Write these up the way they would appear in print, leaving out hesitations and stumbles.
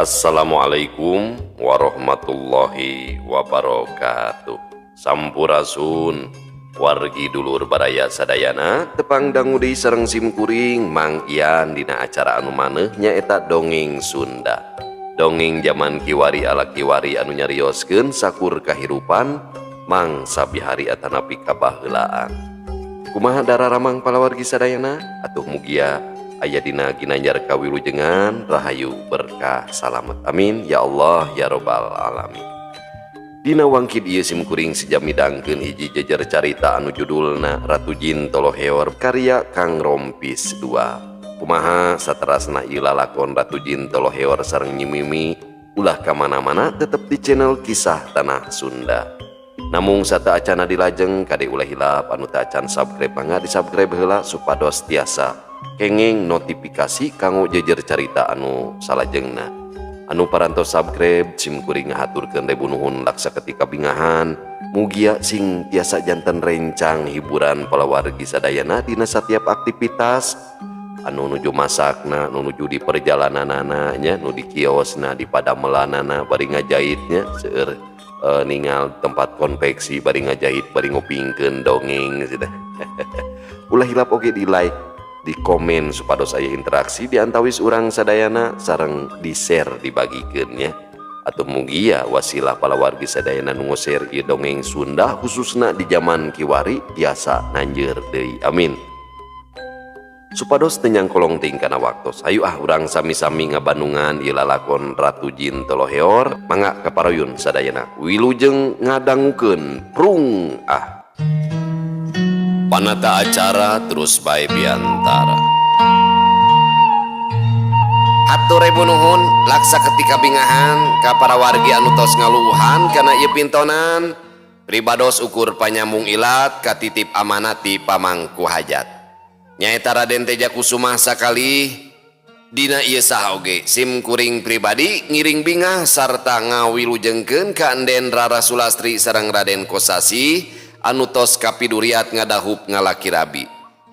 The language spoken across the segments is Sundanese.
Assalamualaikum warahmatullahi wabarakatuh. Sampurasun wargi dulur baraya sadayana, tepang dangu deui sareng simkuring Mang Ian dina acara anu maneh, nyaeta Dongeng Sunda. Dongeng zaman kiwari ala kiwari anu nyarioskeun sakur kahirupan mangsa bihari atanapi kabaheulaan. Kumaha dararamang palawargi sadayana? Atuh mugia aya dina ginanjar kawilujengan, rahayu, berkah, salamet. Amin ya Allah ya robbal alamin. Dina wangkid ieu simkuring seja midangkeun hiji jejer carita anu judulna Ratu Jin Toloheor karya Kang Rompis 2. Kumaha saterasna ieu lalakon Ratu Jin Toloheor sareng Nyi Mimi? Ulah kamana-mana, tetep di channel Kisah Tanah Sunda. Namung sateuacana dilajeng, kade ulah hilap anu teu acan subscribe, mangga di subscribe heula supados tiasa kenging notifikasi kanggo jejer carita anu salajengna. Anu parantos subscribe, simkuring ngahaturkeun ribu nuhun laksa ketika bingahan. Mugia sing tiasa janten rencang hiburan palawargi sadayana dina setiap aktivitas, anu nuju masakna, nu nuju di perjalananana nya, nu di kiosna, di padamelanana bari ngajahitnya, seueur ningal tempat konveksi bari ngajahit bari ngupingkeun dongeng gitu. Ulah hilap oge di like, di komen supados aya interaksi di antawis urang sadayana, sareng di share, dibagikeun nya. Atau mugia wasilah palawargi sadayana nu share ieu dongeng Sunda khususna di zaman kiwari tiasa nanjeur deui. Amin. Supados teu nyangkolong teuing kana waktos, ayo ah urang sami-sami ngabandungan ieu lalakon Ratu Jin Toloheor. Mangga kaparuyun sadayana, wilujeng ngadangukeun. Prung ah, panata acara terus bae biantara. Hatur ribu nuhun laksa ketika bingahan ka para wargi anu tos ngaluhan kana ieu pintonan. Pribados ukur panyambung ilat katitip amanat ti pamangku hajat, nyaeta Raden Teja Kusuma. Sakali dina ieu saha oge sim kuring pribadi ngiring bingah sarta ngawilujengkeun ka Enden Rara Sulastri sareng Raden Kosasi anu tos kapiduriat ngadahup ngalaki rabi.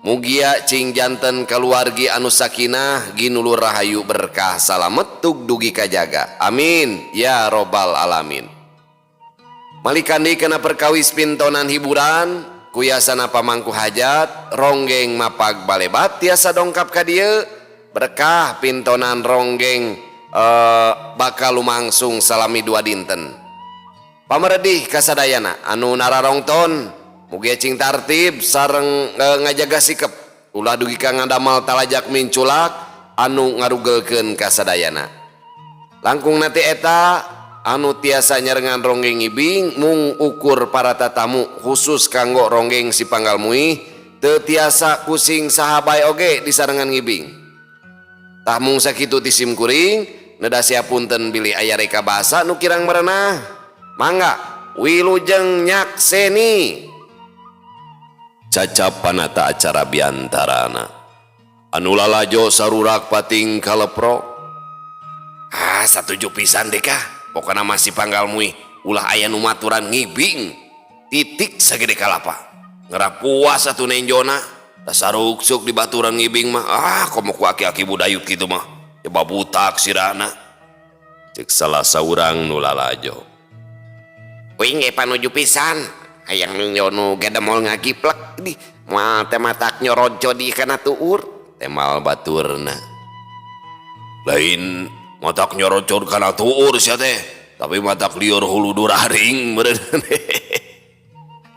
Mugia cing janten kaluargi anu sakinah, ginulur, rahayu, berkah, salamet, tug dugi kajaga. Amin ya robbal alamin. Malikandi kana perkawis pintonan hiburan kuyasana pamangku hajat ronggeng mapag balebat tiasa dongkap ka dieu. Berkah pintonan ronggeng bakal lumangsung salami 2 dinten. Pameredih kasadayana anu nararongton, mugia cing tartib sareng ngajaga sikep, ulah dugi ka ngadamal talajak minculak anu ngarugelkeun kasadayana. Langkung nanti eta anu tiasa nyarengan ronggeng ngibing mung ukur para tatamu. Khusus kanggo ronggeng si panggal muih teu tiasa kusing sahabai oge disarengan ngibing. Tah, mung sakitu ti sim kuring, neda punten bilih aya reka bahasa nu kirang merenah. Mangga, wilujeng nyakseni. Cacap panata acara biantarana, anu lalajo sarurak pating kalepro. Ah, satuju pisan deh kah. Pokoknya masih panggal muih ulah aya nu maturan ngibing, titik. Sagede kalapa ngerap puas atuh nenjona, dasar ruksuk di baturan ngibing mah. Ah, komo ku aki-aki budayut gitu mah, coba butak sirana, cek salah saurang nu lalajo. Uing ge panuju pisan, hayang ninjo nu gedemol ngagiplek di moal teh matak nyorojo di kana tuur. Temal baturna. Lain matak nyorocor kana tuur sia teh, tapi matak lieur hulu duraring meureun.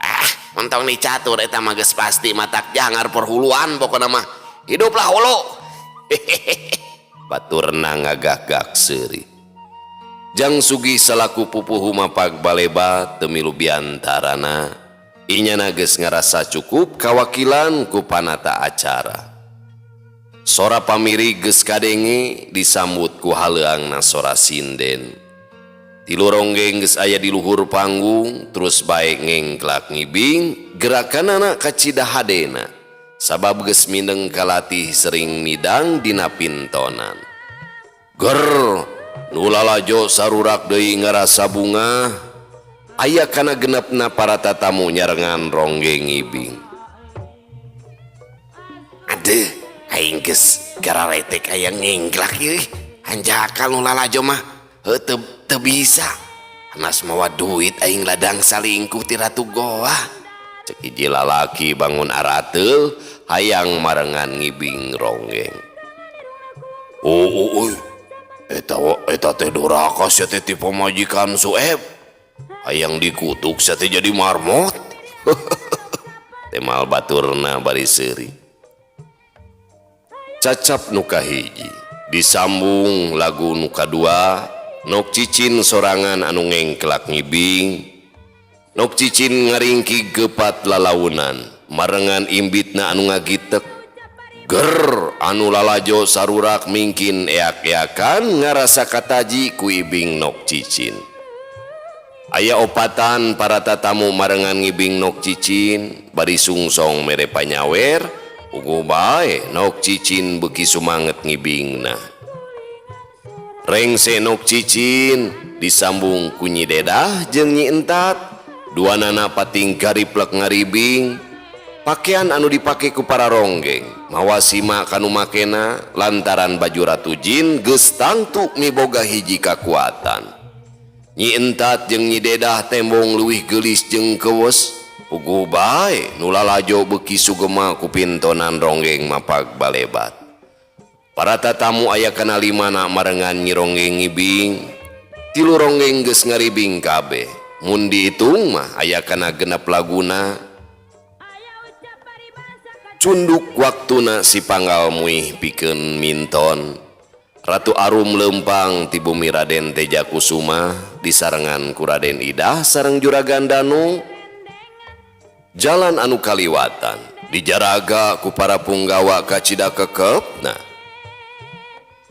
Ah, entong dicatur, eta mah geus pasti matak jangar perhuluan. Pokona mah hiduplah hulu. Baturna ngagak-gak seuri. Jang Sugih salaku pupuhu mapag baleba teu milu biantarana. Inyana geus ngarasa cukup kawakilan ku panata acara. Sora pamiri geus kadenge, disambut ku haleuangna sora sinden. Tilu ronggeng geus aya di luhur panggung, terus bae ngengklak ngibing. Gerakanana kacida hadena sabab geus mindeng kalatih sering midang dina pintonan. Ger, nu lalajo sarurak deui ngarasa bungah aya kana genepna para tatamu nyarengan ronggeng ngibing. Aduh, aing geus gararetek hayang ngengklak ieu. Hanjakal nu lalajo mah heuh teu teu bisa. Hanas mawa duit aing ladang salingkuh ti Ratu Goa. Cek hiji lalaki bangun arateul hayang marengan ngibing ronggeng. Oh, oh, oh. Eta eta teh doraka sia teh ti pamajikan Sueb. Hayang dikutuk sia teh jadi marmot. Temal baturna bari seuri. Cacap nu kahiji disambung lagu nu kadua, Nok Cicin sorangan anu ngengklak ngibing. Nok Cicin ngaringkig gepat lalaunan marengan imbitna anu ngagitek. Ger anu lalajo sarurak mingkin eak-eakan ngarasa kataji ku ibing Nok Cicin. Aya opatan para tatamu marengan ngibing Nok Cicin bari sungsong mere panyawer puguh bae Nok Cicin beuki sumanget ngibingna. Rengse Nok Cicin disambung ku Nyi Dedah jeung Nyi Entat, duanana pating gariplek ngaribing. Pakaian anu dipake ku para ronggeng mawa sima kanu makena lantaran baju Ratu Jin geus tangtu miboga hiji kakuatan. Nyi Entat jeung Nyi Dedah tembong leuwih geulis jeung keuweus, puguh bae nu lalajo beuki sugema ku pintonan ronggeng mapag balebat. Para tatamu aya kana limana marengan Nyi Ronggeng ngibing. Tilu ronggeng geus ngaribing kabeh. Mun diitung mah aya kana genep laguna. Cunduk waktuna si panggal muih pikeun minton. Ratu Arum leumpang ti bumi Raden Tejakusuma disarengan ku Raden Idah sareng Juragan Danu. Jalan anu kaliwatan dijaraga ku para punggawa kacida kekepna.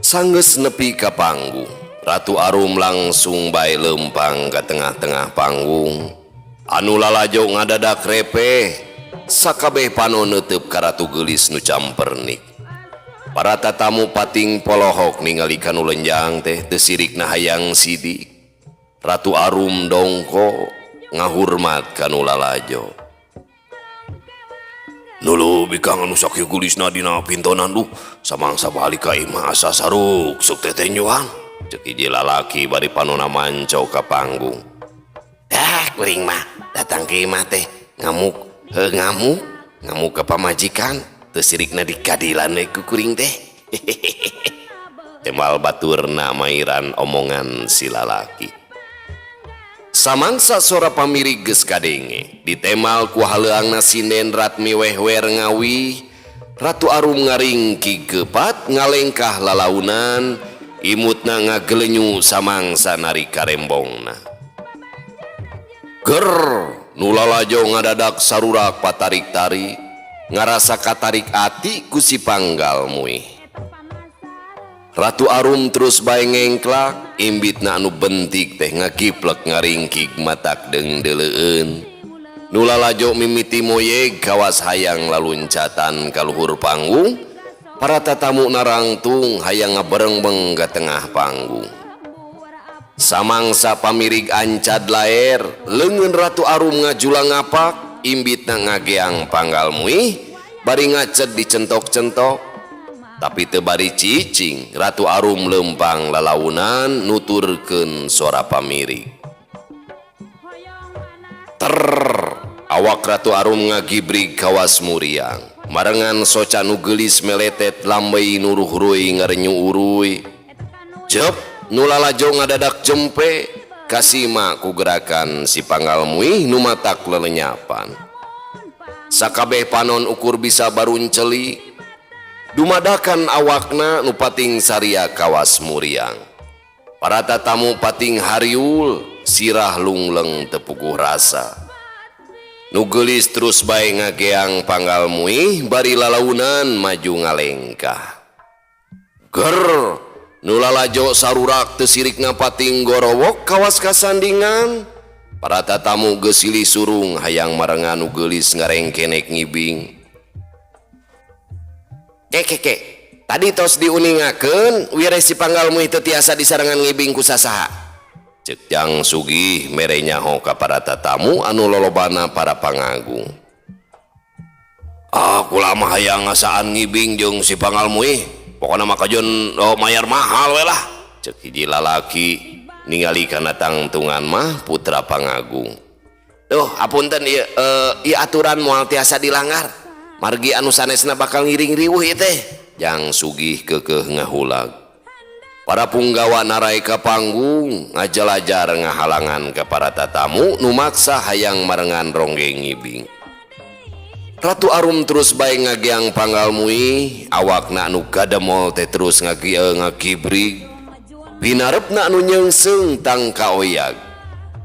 Sanggeus nepi ka panggung, Ratu Arum langsung bae leumpang ka tengah-tengah panggung. Anu lalajo ngadadak repeh, sakabeh panon neuteub ka Ratu Geulis nu campernik. Para tatamu pating polohok ningali kanu lenjang teh teu sirikna hayang sidik. Ratu Arum dongko ngahurmat kanu lalajo. Nulu bikang anu sakieu geulisna dina pintonan duh, samangsa balik ka imah asa saruksuk tetenjoan. Cek hiji lalaki bari panona manco ka panggung. Dah kuring mah datang ke imah teh ngamuk, heuh ngamuk, ngamuk ka pamajikan teu sirikna dikadilan we ku kuring teh. Temal baturna mairan omongan si lalaki. Samangsa sora pamirig geus kadenge, ditemal ku haleuangna sinden Ratmi wehwer ngawi. Ratu Arum ngaringkig gepat ngalengkah lalaunan, imutna ngagelenyu samangsa narik karembongna. Ger nu lalajo ngadadak sarurak patarik-tarik, ngarasa katarik ati ku si panggal muih. Ratu Arum terus bae ngengklak, imbitna anu bentik teh ngagiplek ngaringkig matak deungdeuleueun. Nu lalajo mimiti moyeg kawas hayang laluncatan ka luhur panggung, para tatamu narangtung hayang ngaberengbeng ka tengah panggung. Samangsa pamirig ancad laer, leungeun Ratu Arum ngajulang ngapak, imbitna ngageang panggal muih, bari ngaced dicentok-centok. Tapi teu bari cicing, Ratu Arum leumpang lalaunan nuturkeun sora pamirig. Ter, awak Ratu Arum ngagibrig kawas muriang. Marengan soca nu geulis meletet lambey nuruhruy ngarenyu uruy. Jep, nu lalajo ngadadak jempe, kasima ku gerakan si panggal muih nu matak lelenyapan. Sakabeh panon ukur bisa barunceli, dumadakan awakna nu pating saria kawas muriang. Para tatamu pating hariul, sirah lungleng tepuguh rasa. Nu geulis terus bae ngageang panggal muih bari lalaunan maju ngalengkah. Ger, nu lalajo sarurak teu sirikna pating gorowok kawas kasandingan. Para tatamu geus silih surung hayang marengan nu geulis ngarengkenek ngibing. Keke, tadi tos diuningakeun wire si panggal muih teu tiasa disarengan ngibing ku sasaha. Cek Jang Sugih mere nyaho ka para tatamu anu lolobana para pangagung. Ah, kula mah hayang ngasaan ngibing jeung si panggal muih. Pokona mah kajeun mayar mahal we lah. Cek hiji lalaki ningali kana tangtungan mah putra pangagung. Duh, apunten ieu ieu aturan moal tiasa dilanggar. Margi anu sanesna bakal ngiring riweuh ieu teh. Jang sugih keukeuh ngahulag. Para punggawa narai ka panggung ngajalajar ngahalangan ka para tatamu nu maksa hayang marengan ronggeng ngibing. Ratu Arum terus bae ngageang panggal muih, awakna anu gademol teh terus ngagibrig. Pinarepna anu nyeungseung tang kaoyag.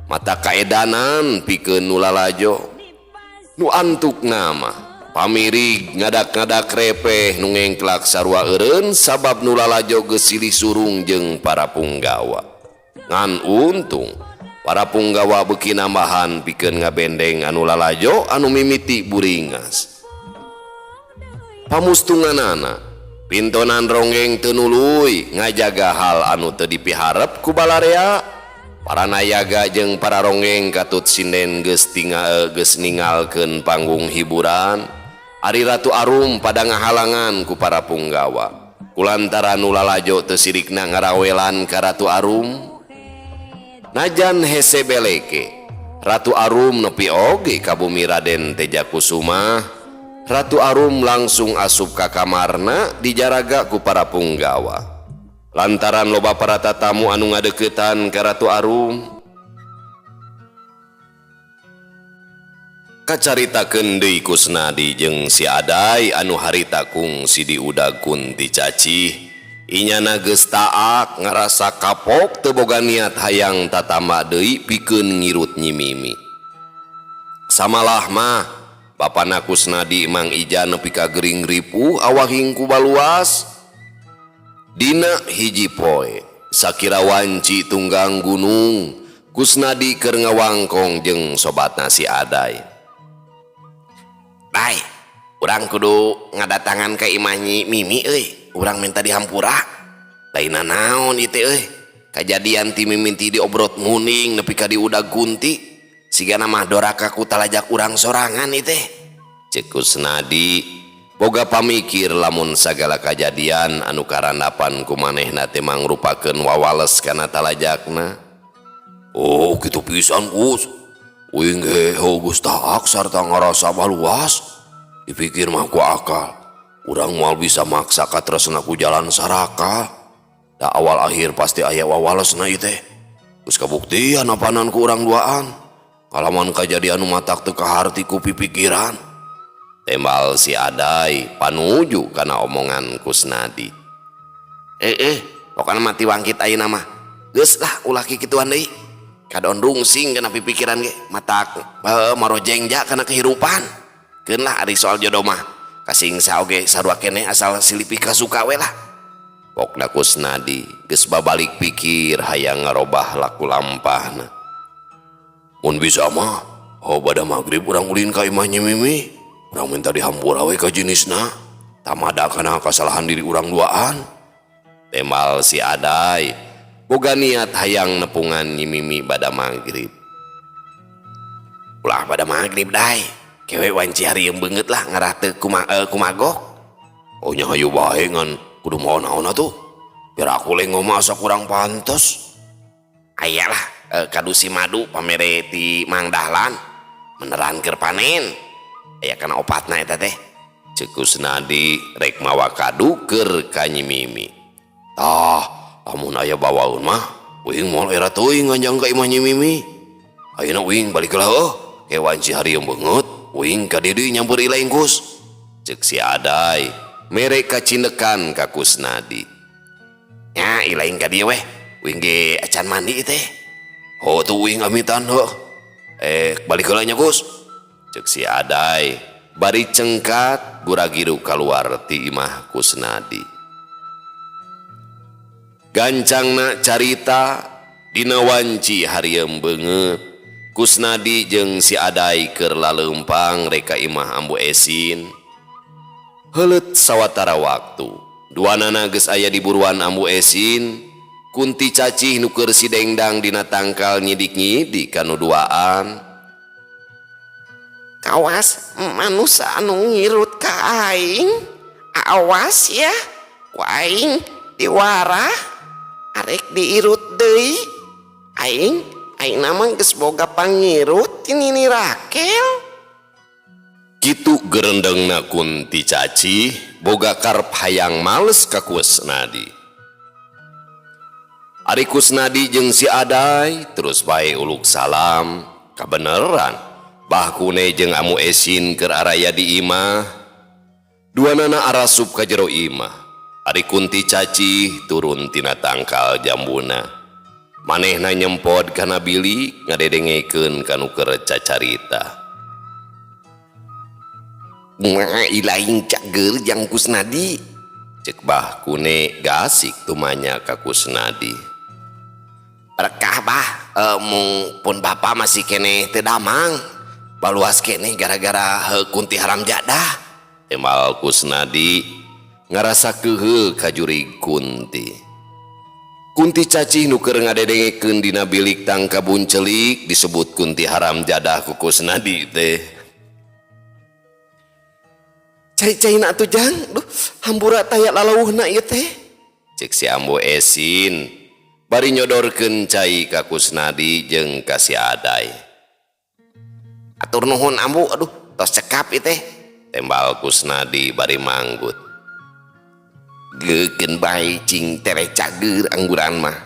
Mata kaedanan pikeun nu lalajo. Nu antukna mah pamirig ngadak-ngadak repeh nu ngengklak sarua eureun sabab nu lalajo geus silih surung jeung para punggawa. Ngan untung para punggawa beuki nambahan pikeun ngabendeng anu lalajo anu mimiti buringas. Pamustunganana pintonan ronggeng teu nuluy ngajaga hal anu teu dipiharep ku balarea. Para nayaga jeung para ronggeng katut sinden geus geus ningalkeun panggung hiburan. Ari Ratu Arum pada ngahalangan ku para punggawa. Kulantaran nu lalajo teu sirikna ngarawelan ka Ratu Arum. Najan hese beleke, Ratu Arum nepi oge ka bumi Raden Tejakusuma. Ratu Arum langsung asup ka kamarna dijaraga ku para punggawa. Lantaran loba para tatamu anu ngadeuketan ka Ratu Arum. Kacaritakeun deui Kusnadi jeung si Adai anu harita kungsi diudag Kunti Cacih. Inyana geus taak ngarasa kapok teu boga niat hayang tatamba deui pikeun ngirut Nyi Mimi. Samalah mah bapana Kusnadi Mang Ija nepi ka gering ripuh awahing ku baluas. Dina hiji poe sakira wanci tunggang gunung Kusnadi keur ngawangkong jeung sobatna si Adai. Dai, urang kudu ngadatangan ka imah Nyi Mimi euy. Urang minta dihampura. Lain naon ieu teh euy. Kajadian ti mimiti diobrot muning nepi ka diudag Kunti. Sigana mah doraka ku talajak urang sorangan ieu teh. Ceuk Kusnadi boga pamikir lamun sagala kajadian anu karandapan ku manehna teh mangrupakeun wawales kana talajakna. Oh, kitu pisan Kus. Uing ge geus taak sarta ngarasa baluas. Dipikir mah ku akal. Urang moal bisa maksa katresna ku jalan saraka. Da awal akhir pasti aya wawalesna ieu teh. Geus kabuktian apanan ku urang duaan. Kalaman kajadian nu matak teu kaharti ku pipikiran. Tembal si Adai panuju kana omongan Kusnadi. Pokona mah tiwangkit ayeuna mah. Geus lah ulah kikituan deui. Kadon rungsing kana pipikiran ge matak marojengja kana kehirupan. Keun lah ari soal jodoh mah. Kasingsa oge sarua keneh asal silipi kasuka we lah. Pokna Kusnadi geus babalik pikir hayang ngarobah laku lampahna. Mun bisa mah, oh bada magrib urang ulin ka imah Nyi Mimi. Urang minta dihampura we ka jenisna. Tamada kana kasalahan diri urang duaan. Tembal si Adai boga niat hayang nepungan Nyi Mimi bada magrib. Ulah bada magrib dai. Kewe wanci harieum beungeut lah ngarah teu kumagok. Oh nya hayu bae ngan kudu mawa naon atuh. Biar aku lengo mah asa kurang pantes. Aya lah kadusi madu pamere ti Mang Dahlan meneran keur panen. Aya kana opatna eta teh. Ceuk Kusnadi rek mawa kadu keur ka Nyi Mimi. Tah, lamun aya bawaeun mah uing moal era teuing nganjang ka imah Nyi Mimi. Ayeuna uing balik heula heuh. Ke wanci harieum beungeut, uing ka dieu deui nyampeur ilaing Kus. Ceuk si Adai mere kacinekan ka Kusnadi. Nya ilaing ka dieu weh, uing ge acan mandi teh. Oh tuh uing amitan heuh. Balik heula nya Kus. Ceuk si Adai bari cengkat guragiru kaluar ti imah Kusnadi. Gancangna carita dina wanci harieum beungeut. Kusnadi jeung si Adai keur laleumpang rek ka imah Ambu Esin. Heuleut sawatara waktu, duanana geus aya di buruan Ambu Esin. Kunti Cacih nu keur sidengdang dina tangkal nyidik-nyidik kanu duaan. Kawas manusa anu ngirut ka aing, awas ya, ku aing diwarah. Arek diirut deui aing, aing mah geus boga pangirut ti Nini Rakel. Kitu gerendengna Kunti Cacih boga karep hayang males ka Kusnadi. Ari Kusnadi jeung si Adai terus bae uluk salam. Kabeneran Bah Kune jeung Ambu Esin keur araya di imah. Duanana arasup ka jero imah. Ari Kunti Cacih turun tina tangkal jambuna. Manehna nyempod kana bilik ngadedengekeun ka nu keur cacarita. Kumaha ilaing cager, Jang Kusnadi? Cek Bah Kune gasik tumanya ka Kusnadi. Berkah, Bah, mung pun bapak masih keneh teu damang. Baluas keneh gara-gara Kunti haram jadah. Timbal Kusnadi ngarasa keheul ka jurig Kunti. Kunti Cacih nu keur ngadedengekeun dina bilik tangkabun celik disebut Kunti haram jadah ku Kusnadi teh. Cai-caina atuh, Jang. Duh, hampura taya lalauhna ieu teh. Cek si Ambu Esin bari nyodorkeun cai ka Kusnadi jeung ka si Adai. Atur nuhun, Ambu, aduh, tos cekap ieu teh. Tembal Kusnadi bari manggut. Geukeun bae, cing tere cager angguran mah.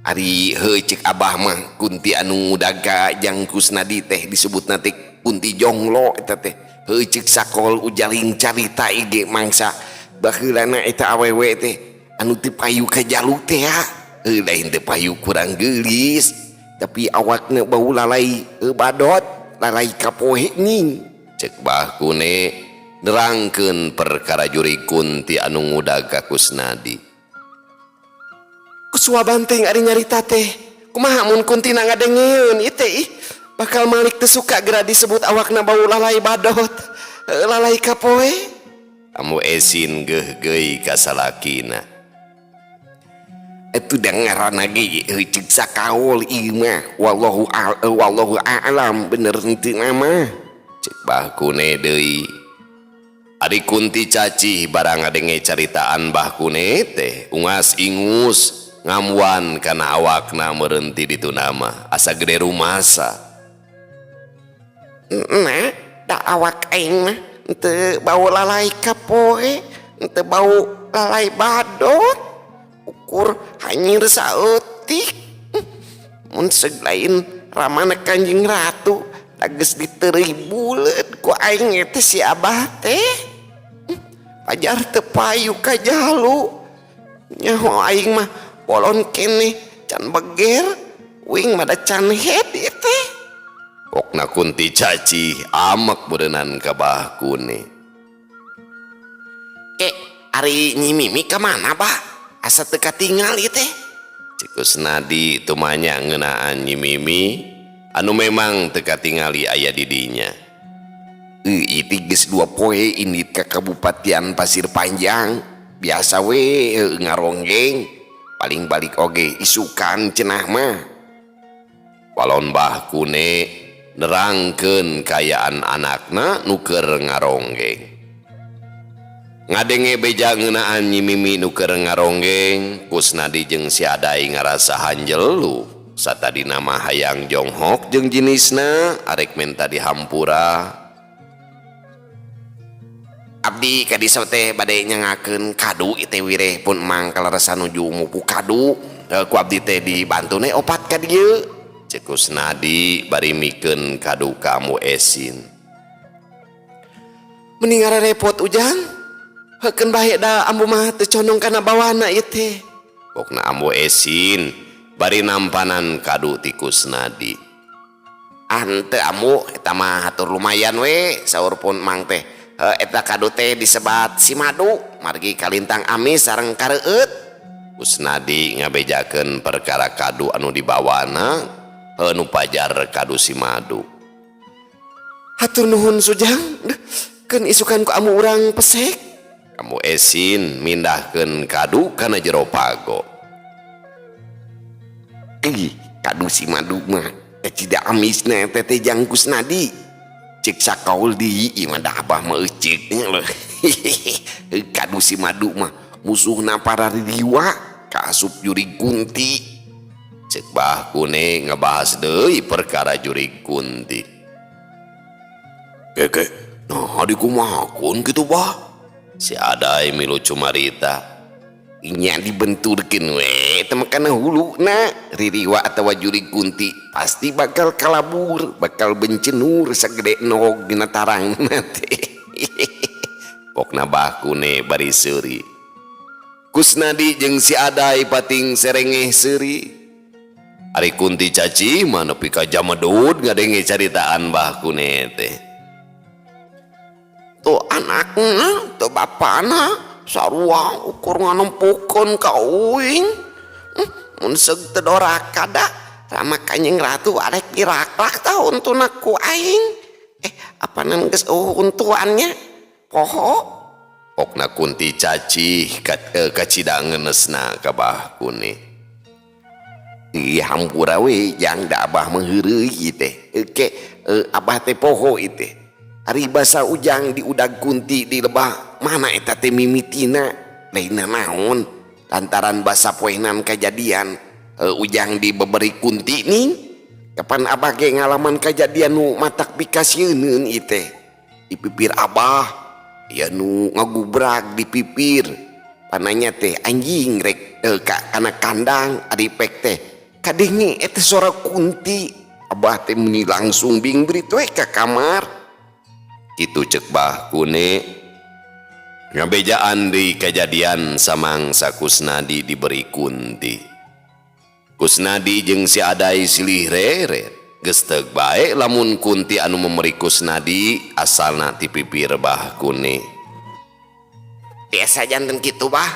Ari heuh cek Abah mah Kunti anu ngudag Jang Kusnadi teh disebutna teh Kunti jonglo eta teh. Heuh cek sakol ujaling carita ige mangsa baheulana eta awewe teh anu teu payu ka jalu teh ha. Heuh, lain teu payu, kurang geulis tapi awakna bau lalai badot, lalai kapoe ning. Cek Bah Kune nerangkeun perkara jurig Kunti anu ngudag ka Kusnadi. Kusuaban teuing ari nyarita teh. Kumaha mun Kuntina ngadengeun ieu teh, ih? Bakal malik teu suka geura disebut awakna bau lalai badot. Lalai kapoe. Ambu Esin geugeuy ka salakina. Itu da ngaranna ge cek sakaul ieu mah, wallahu a'lam bener henteu mah. Cek Bah Kune deui. Ari Kunti Cacih barang ngadenge caritaan Bah Kune teh ungas ingus ngamuan kana awakna meureun ti ditu nama asa gede rumasa. Nah, da awak aing mah teu bau lalai kapoe, teu bau lalai badot. Ukur hanyir saeutik. Mun seug lain ramana Kanjeng Ratu, da geus diteureuy buleud ku aing teh si Abah teh. Pajar teu payu ka jalu. Nyaho aing mah bolon keneh can beger, wing mah da can head ieu teh. Pokna Kunti Cacih amek beureunan ka Bah Kune. Ke, ari Nyi Mimi ka mana, Bah? Asa teu katingal ieu teh. Cek Kusnadi tumanya ngeunaan Nyi Mimi anu memang teu katingali aya di dinya. Itu geus 2 poe indit ka Kabupatian Pasir Panjang. Biasa we ngaronggeng. Paling balik oge isukan cenah mah. Walon Bah Kune nerangkeun kayaan anakna nu keur ngaronggeng. Ngadenge beja ngeunaan Nyi Mimi nu keur ngaronggeng, Kusnadi jeung si Adai ngarasa hanjelu. Satadina mah hayang jonghok jeung jinisna arek menta dihampura. Abdi ka dieu teh bade nyangakeun kadu ieu wireh pun Mang kaleresan nuju mupu kadu. Ku abdi teh dibantu ne opat ka dieu. Cek Kusnadi bari mikeun kadu ka Ambu Esin. Mending repot, Ujang. Heukeun bae da ambu mah teu condong kana bawana ieu teh. Pokna Ambu Esin bari nampanan kadu ti Kusnadi. Ah henteu, Ambu, eta mah hatur lumayan we saur pun Mang teh. Eta kadu teh disebat si madu margi kalintang amis sareng kareueut. Kusnadi ngabejakeun perkara kadu anu dibawana heuh nu pajar kadu si madu. Hatur nuhun, Sujang. Duh, keun isukan ku ambu urang pesek. Ambu Esin mindahkeun kadu kana jero pago. Ih, kadu si madu mah teh amisna teh teh Jang Kusnadi. Cek sakaul di ieu mah da Abah mah euceuk nya leuh. Kadu si madu mah musuhna para diwa. Kaasup jurig kunti. Cek Bah Kune ngebahas deui perkara jurig kunti. Keke, nah dikumahakeun kitu, Bah? Si Adai milu cumarita. Nya dibenturkeun we teh kana huluna ririwa atawa jurig kunti pasti bakal kalabur, bakal bencenur sagede nog dina tarang teh. Pokna Bah Kune bari seuri. Kusnadi jeung si Adai pating serengeh seuri. Ari Kunti Cacih mah nepi ka jamedud ngadenge caritaan Bah Kune teh. Tuh anakna, tuh bapana sarua ukur nganempukeun ka uing. Mun seug teu doraka da rama Kanjeng Ratu arek dirakrak tah untuna ku aing. Apanan geus eueuh untuannya? Poho. Pokna Kunti Cacih kacida ngeuneusna ka Bah Kune. Ih, hampura we jang, da abah mah heureuy ieu teh. Ke abah teh poho ieu teh. Ari basa ujang di udag kunti di lebah mana eta teh mimitina, lainna naon lantaran basa poenan kajadian ujang dibeberi kunti nih. Kapan abah ge ngalaman kajadian nu matak pikasieuneun ieu teh di pipir abah ya, nu ngagubrak di pipir pananya teh anjing rek ka kana kandang, ari pek teh kadenge eta suara kunti, abah teh meni langsung bingbrit we ka kamar. Kitu cek Bah Kune ngabejaan di kejadian samangsa Kusnadi diberi kunti. Kusnadi jeung si Adai silih reret gestek bae lamun kunti anu memberi Kusnadi asalna ti pipir Bah Kune. Biasa janten kitu, Bah.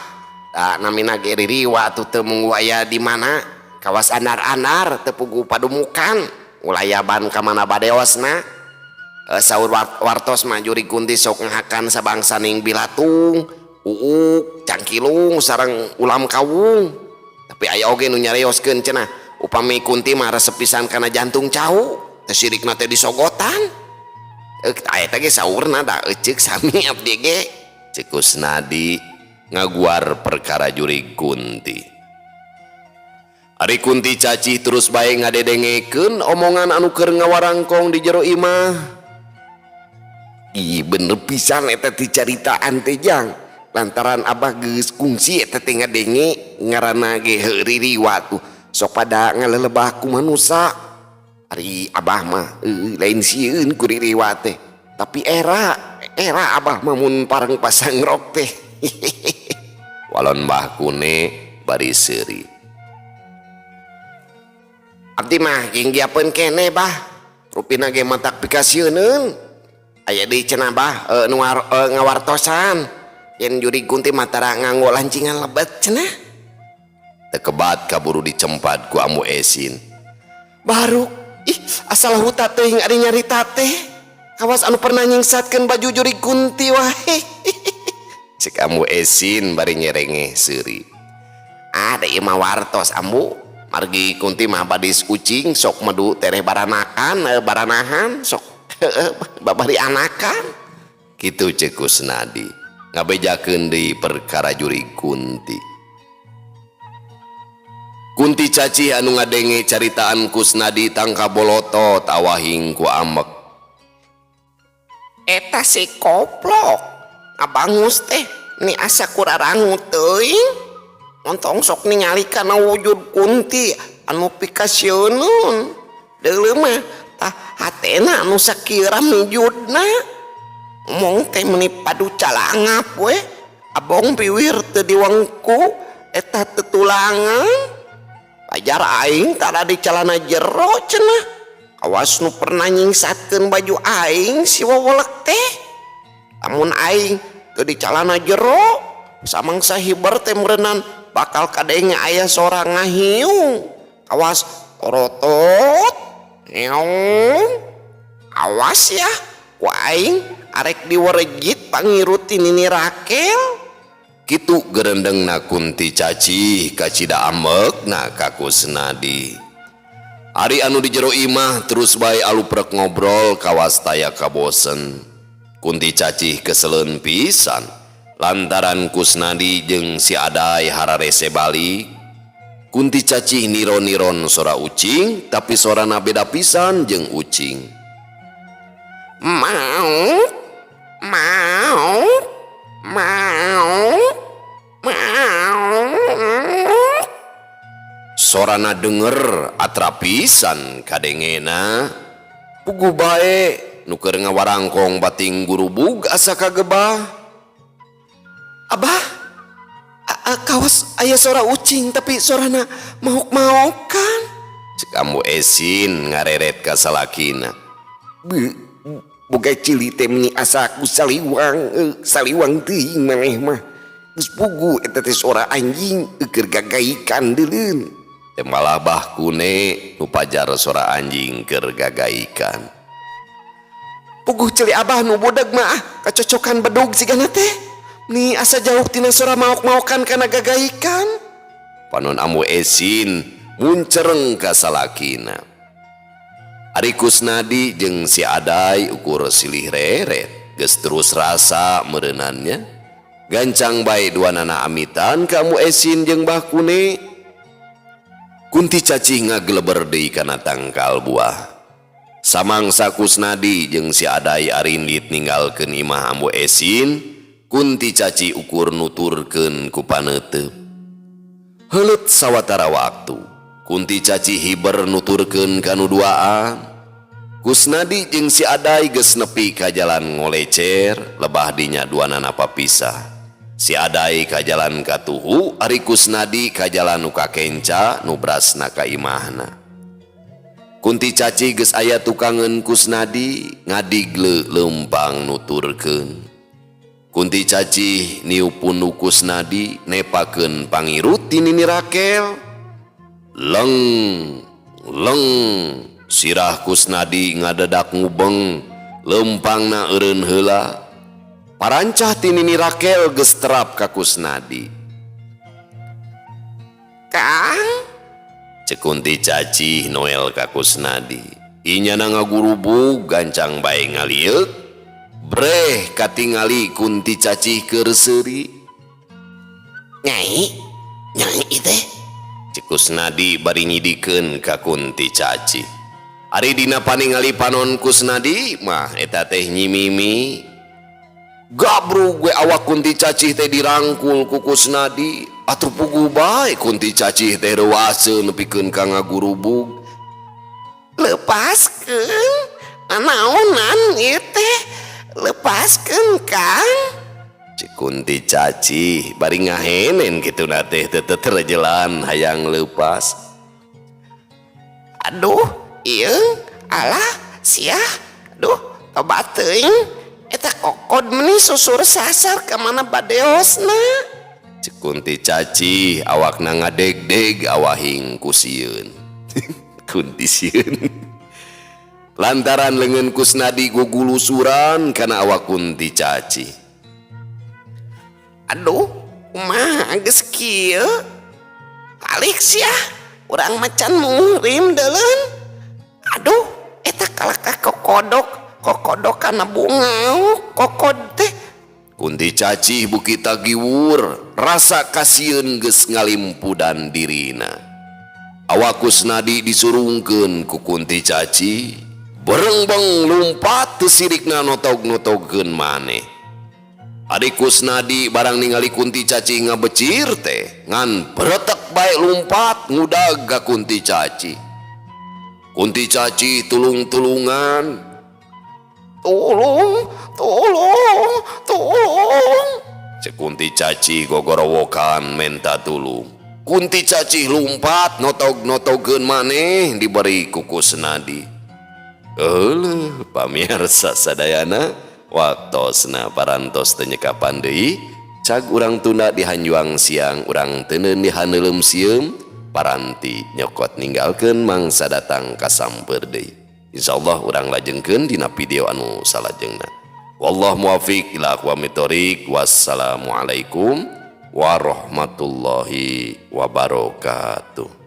Da namina ge ririwa atuh teu munggu aya di mana, kawas andar-andar teu puguh padumukan ulayaban ka mana badeosna. Saur wartos mah jurig kunti sok ngahakan sabangsaning bilatung, uuk, cangkilung sareng ulam kawung. Tapi aya oge nu nyarioskeun cenah upami kunti mah resep pisan kana jantung cau, teh sirikna teh disogotan. Aya teh ge saurna da eceuk sami abdi ge. Cek Kusnadi ngaguar perkara jurig kunti. Ari Kunti Cacih terus bae ngadedengekeun omongan anu keur ngawarangkong di jero imah. Ih, bener pisan eta teh caritaan teh jang. Lantaran abah geus kungsi eta teh ngadenge, ngaranna ge ririwa tuh sok pada ngalelebah ku manusa. Ari abah mah lain sieun ku ririwa teh, tapi era abah mah mun pareng pasang rok teh. Walon Bah Kune bari seuri. Abdi mah ginggiapeun keneh, Bah, rupina ge matak pikasieuneun. Aya deui cenah, Bah, nu ngawartosan yen jurig kunti mah tara nganggo lancingan lebet cenah. Teu kebat kaburu dicempat ku Ambu Esin. Baru ih asal huta teuing ari nyarita teh kawas anu pernah nyingsatkeun baju jurig kunti wae. Cek Ambu Esin bari nyerengeh seuri. Ada ieu mah wartos, Ambu, margi kunti mah badis ucing sok medu tereh baranakan, baranahan sok babari anakan. Kitu cek Kusnadi ngabejakeun deui perkara jurig kunti. Kunti Cacih anu ngadenge caritaan Kusnadi tangka bolotot awahing ku amek. Eta si koplok ngabangus teh ni asa kurarangut teuing, ontong sok ningali kana wujud kunti anu pikasieuneun deuleu mah tah hatena anu sakira mijudna. Omong teh meuni padu calangap we, abong piwir teu diwengku eta tetulangan. Pajar aing tara di calana jero cenah, awas nu pernah nyingsatkeun baju aing si wewelek teh. Lamun aing teu di calana jero samangsa hiber teh meureunnan bakal kadenge aya sora ngahiung, awas torotot ngeong, awas ya ku aing arek diwerejit pangiruti Nini Rakel. Kitu gerendengna Kunti Cacih kacida amekna ka Kusnadi. Ari anu di jero imah terus bae aluprek ngobrol kawas taya kabosen. Kunti Cacih keseleun pisan. Lantaran Kusnadi jeung si Aday hararese balik, Kunti Cacih niron-niron sora ucing, tapi sorana beda pisan jeung ucing. Mau, mau, mau, mau. Sorana denger atra pisan kadengena. Puguh bae nu keur ngawarangkong bating gurubug asa kagebah. Abah, kawas aya sora ucing tapi sorana maok-maokan. Cek Ambu Esin ngareret ka salakina. Boga ceuli teh meni asa ku saliwang, saliwang teuing maneh mah. Geus puguh eta teh sora anjing keur gagaikan deuleun. Teh malah Bah Kune nu pajar sora anjing keur gagaikan. Puguh ceuli abah nu budeg mah ah, kacocokan bedug sigana teh. Ni asa jauh tina sora maok-maokan kana gagaikan. Panon Ambu Esin muncereng ka salakina. Ari Kusnadi jeung si Aday ukur silih reret, geus terus rasa meureunannya. Gancang bae duanana amitan ka Ambu Esin jeung Bah Kune. Kunti Cacih ngageleber deui kana tangkal buah. Samangsa Kusnadi jeung si Aday arindit ninggalkeun imah Ambu Esin, Kunti Cacih ukur nuturkeun ku paneuteup. Heuleut sawatara waktu, Kunti Cacih hiber nuturkeun ka nu duaan. Kusnadi jeung si Aday geus nepi ka jalan ngolecer, lebah dinya duanana papisah. Si Aday ka jalan katuhu, ari Kusnadi ka jalan nu kakenca nu brasna ka imahna. Kunti Cacih geus aya tukangeun Kusnadi ngadigle leumpang nuturkeun. Kunti Cacih niup punuk Kusnadi nepakeun pangirut ti Nini Rakel. Leng leng sirah Kusnadi ngadedak ngubeng, leumpangna eureun heula. Parancah ti Nini Rakel geus terap ka Kusnadi. Kang, cek Kunti Cacih noel ka Kusnadi. Inyana ngagurubug gancang bae ngalieuk. Breh katingali Kunti Cacih keur seuri. Nyai, nyai teh. Cek Kusnadi bari nyidikeun ka Kunti Cacih. Ari dina paningali panon Kusnadi mah eta teh Nyi Mimi. Gabrug we awak Kunti Cacih teh dirangkul ku Kusnadi. Atuh puguh bae Kunti Cacih teh reuaseun nepikeun ka ngagurubug. Lepaskeun, nanaonan ieu teh? Lepaskeun, Kang. Cek Kunti Cacih bari ngahenen kituna teh teu terejelan hayang leupas. Aduh, ieu alah sia. Duh, tobat teuing. Eta kokod meni susur sasar ka mana badeosna. Cek Kunti Cacih awakna ngadegdeg awahing ku sieun. Kunti sieun. Lantaran leungeun Kusnadi gugulusuran kana awak Kunti Cacih. Aduh, kumaha geus kieu? Balik sia, urang macan muhrim deuleun. Aduh, eta kalakah kokodok, kokodok kana bunga, kokod teh. Kunti Cacih bukita giwur, rasa kasieun geus ngalimpudan dirina. Awak Kusnadi disurungkeun ku Kunti Cacih, berengbeng lumpat teu sirikna notog-notogkeun maneh. Ari Kusnadi barang ningali Kunti Cacih ngabecir teh, ngan beretek bae lumpat ngudag ka Kunti Cacih. Kunti Cacih tulung-tulungan. Tulung, tulung, tulung. Cek Kunti Cacih gogorowokan menta tulung. Kunti Cacih lumpat notog-notogeun maneh diberi ku Kusnadi. Euleuh, pamirsa sadayana, waktosna parantos teu nyekapan deui, cag urang tunda di hanjuang siang, urang teuneun di haneuleum sieum, paranti nyokot ninggalkeun mangsa datang kasamper deui. Insyaallah urang lajengkeun dina video anu salajengna. Wallahu muwaffiq ila aqwamit thoriq. Wassalamualaikum warahmatullahi wabarakatuh.